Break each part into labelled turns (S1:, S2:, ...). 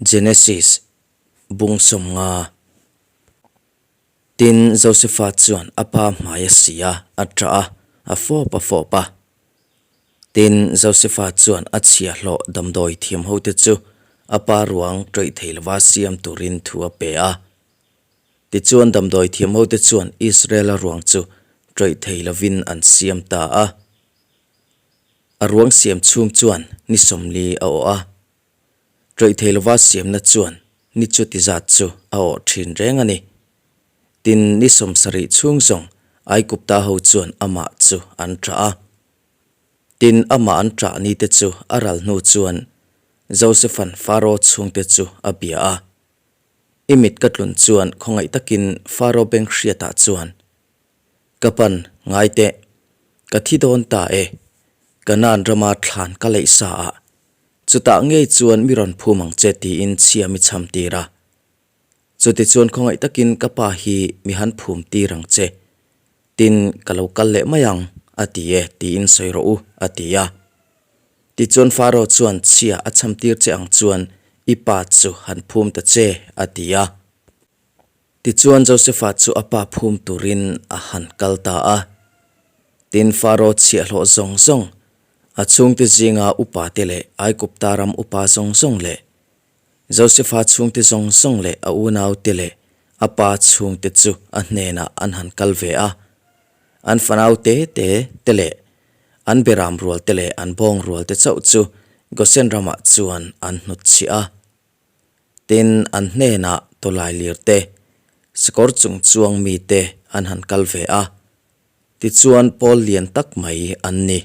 S1: Genesis bung 50. Tin, Josefa chuan a pa hmai a si a, a ṭah a, a fawp a fawp a. Tin, Josefa chuan a chhiahhlawh damdawi thiam hote chu a pa ruang ṭawih thei lova siam turin thu a pe a. Tichuan damdawi thiam hote chuan Israela ruang chu ṭawih thei lovin an siam ta a. A ruang siam chhung chuan ni 40 a awh a. Ṭawih thei lova siamna chuan ni chuti zat chu a awh ṭhin reng a ni. Tin, ni 70 chhung zawng Aigupta ho chuan amah chu an ṭah a. Tin, amah an ṭah ni te chu a ral hnu chuan Joseph-a'n Faro chhungte chu a bia a. I mit ka tlun chuan khawngaih takin Faro beng hriatah chuan, Ka pan, ngai teh, ka thi dawn ta e, Kanaan rama thlan ka leih sa ah, Chutah ngei chuan mi rawn phum ang che tiin chhia mi chham tir a. Chutichuan khawngaih takin ka pa hi mi han phum tir ang che. Tin, ka lo kal leh mai ang, a ti e, tiin sawi rawh u, a ti a. Tichuan Faro chuan chhia a chham tir che ang chuan i pa chu han phum ta che, a ti a. Tichuan Josefa chu a pa phum turin a han kal ta a. Tin, Faro chhiahhlawh zawng zawng, a chhungte zinga upate leh Aigupta ram upa zawng zawng leh Josefa chhungte zawng zawng leh a unaute leh a pa chhungte chu a hnenah an han kal ve a. An fanau te te te leh an beram rual te leh an bawng rual te chauh chu Gosen ramah chuan an hnutchhiah a. Tin, an hnenah tawlailir te, sakawr chung chuang mite an han kal ve a. Tichuan pawl lian tak mai an ni.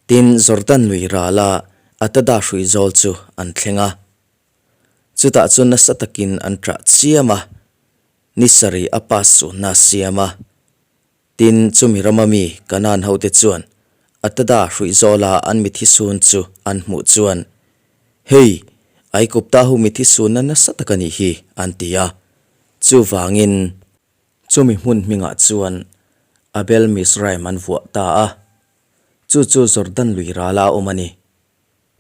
S1: Tin, Jordan lui rala Atada hrui zawl chu an thleng a. Chutah chuan nasa takin an ṭah chiam a, ni sarih a pass suhna a siam a. Tin, chumi rama mi Kanaan hote chuan Atada hrui zawla an mithi sun chu an hmuh chuan, Hei, Aikupta ho mithi sunna nasa tak a nih hi, an ti a. Chuvangin. Chumi hmun hmingah chuan Abel Mizraim an vuah ta a, chu chu Jordan lui rala a awm a ni.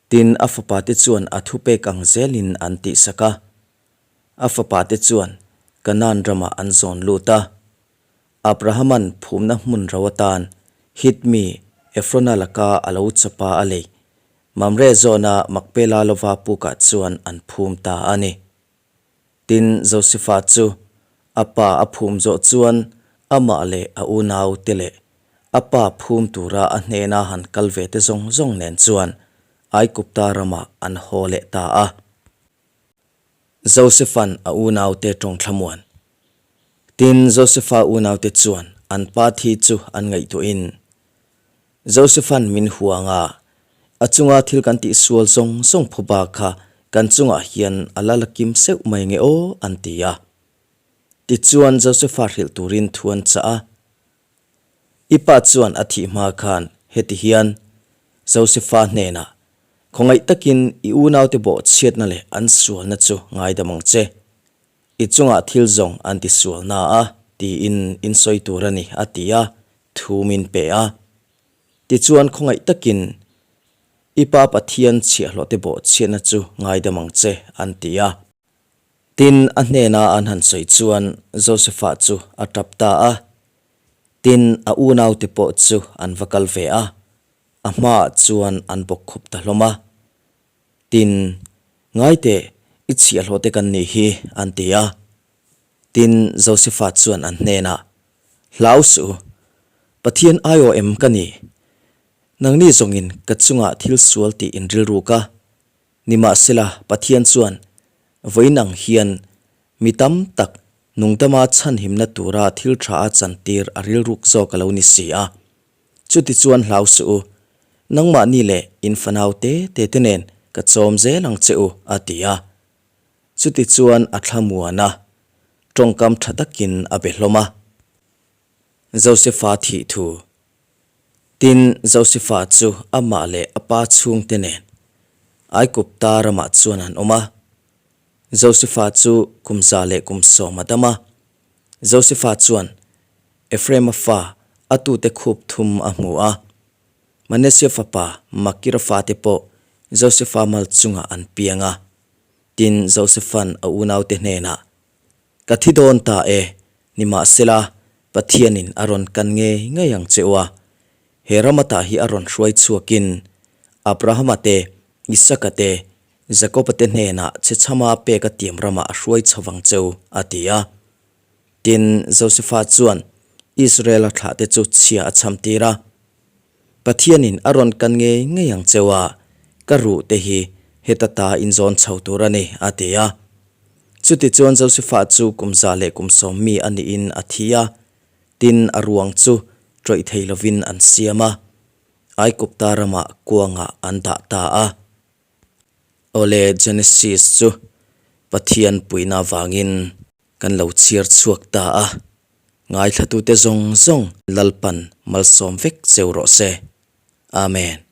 S1: Tin, a fapate chuan a thupek ang zelin an tihsak a. A fapate chuan Kanaan ramah an zawn lut a. Abrahama'n phumna hmun ro atan Hit mi Efrona laka a lo chawpa a lei Mamre zawna Makpela lova pukah chuan an phum ta a ni. Tin, Josefa chu a pa a phum zawh chuan amah leh a unau te leh a pa phum tura a hnena han kal ve te zawng zawng nen chuan Aigupta ramah an haw leh ta a. Josefa'n a unaute tawng thlamuan. Tin, Josefa unaute chuan an pa thi chu an ngaihtuahin, Josefa'n min huang a, a chunga thil kan tihsual zawng zawng phu bak kha kan chungah hian a la la kim seuh mai nge aw an ti a. Tichuan Josefa hrilh turin thu an chah a. I pa chuan a thih hma khan heti hian Josefa hnenah, Khawngaih takin i unaute bawhchhiatna leh an sualna chu ngaidam ang che. I chungah thil zawng an ti sual na a, tiin in sawi tur a ni, a ti a, thu min pe a. Tichuan khawngaih takin i pa Pathian chhiahhlawhte bawhchhiatna chu ngaidam ang che, an ti a. Tin, a hnena an han sawi chuan Josefa chu a tap ta a. Tin, a unaute pawh chu an va kal ve a, a hmaah chuan an bawkkhup ta hlawm a. Tin, Ngaiteh, i chhiahhlawh te kan nih hi, an ti a. Tin, Josefa chuan an hnenah, Hlau suh u, Pathian IOM ka ni. Nangni zawngin ka chungah thil sual tih in rilruk a. Nimahsela, Pathian chuan vawiin ang hian mi tam tak nungdama chhanhimna tura thil tha a chantir a rilruk zawk a lo ni si a. Chutichuan hlau suh u, nangmahni leh in fanau te te te nen ka chawm zel ang che u, a ti a. Chutichuan a thlamuan a, tawngkam tha takin a be hlawm a. Josefa thih thu. Tin, Josefa chu amah leh a pa chhungte nen Aigupta ramah chuan an awm a. Josefa chu kum 110 a dam a. Josefa chuan Ephraima fa a tute khup thum a hmu a. Manasseh fapa Makira fate pawh Josefa mal chungah an piang a. Tin, Josefan a unaute hnenah, Ka thi dawn ta e, nimahsela, Pathianin a rawn kan ngei ngei ang che u a, he ram ata hi a rawn hruai chhuakin Abrahama te, Isaka te, Jakoba te hnenah chhechhama pek a tiam ramah a hruai chho vang che u, a ti a. Tin, Josefa chuan Israela thlahte chu chhia a chhamtir a. Pathianin a rawn kan ngei ngei ang cheu a, ka ruh te hi heta ta inzawn chho tur a ni, a ti a. Chutichuan Josefa chu kum 110 mi a niin a thi a, tin a ruang chu ṭawih thei lovin an siam a, Aikupta ramah kuangah an dah ta a. Awle Genesis chu Pathian puihna avangin Kan lo chhiar chhuak ta a, ngaithlatute zawng zawng Lalpan malsawm vek cheu rawh se. Amen.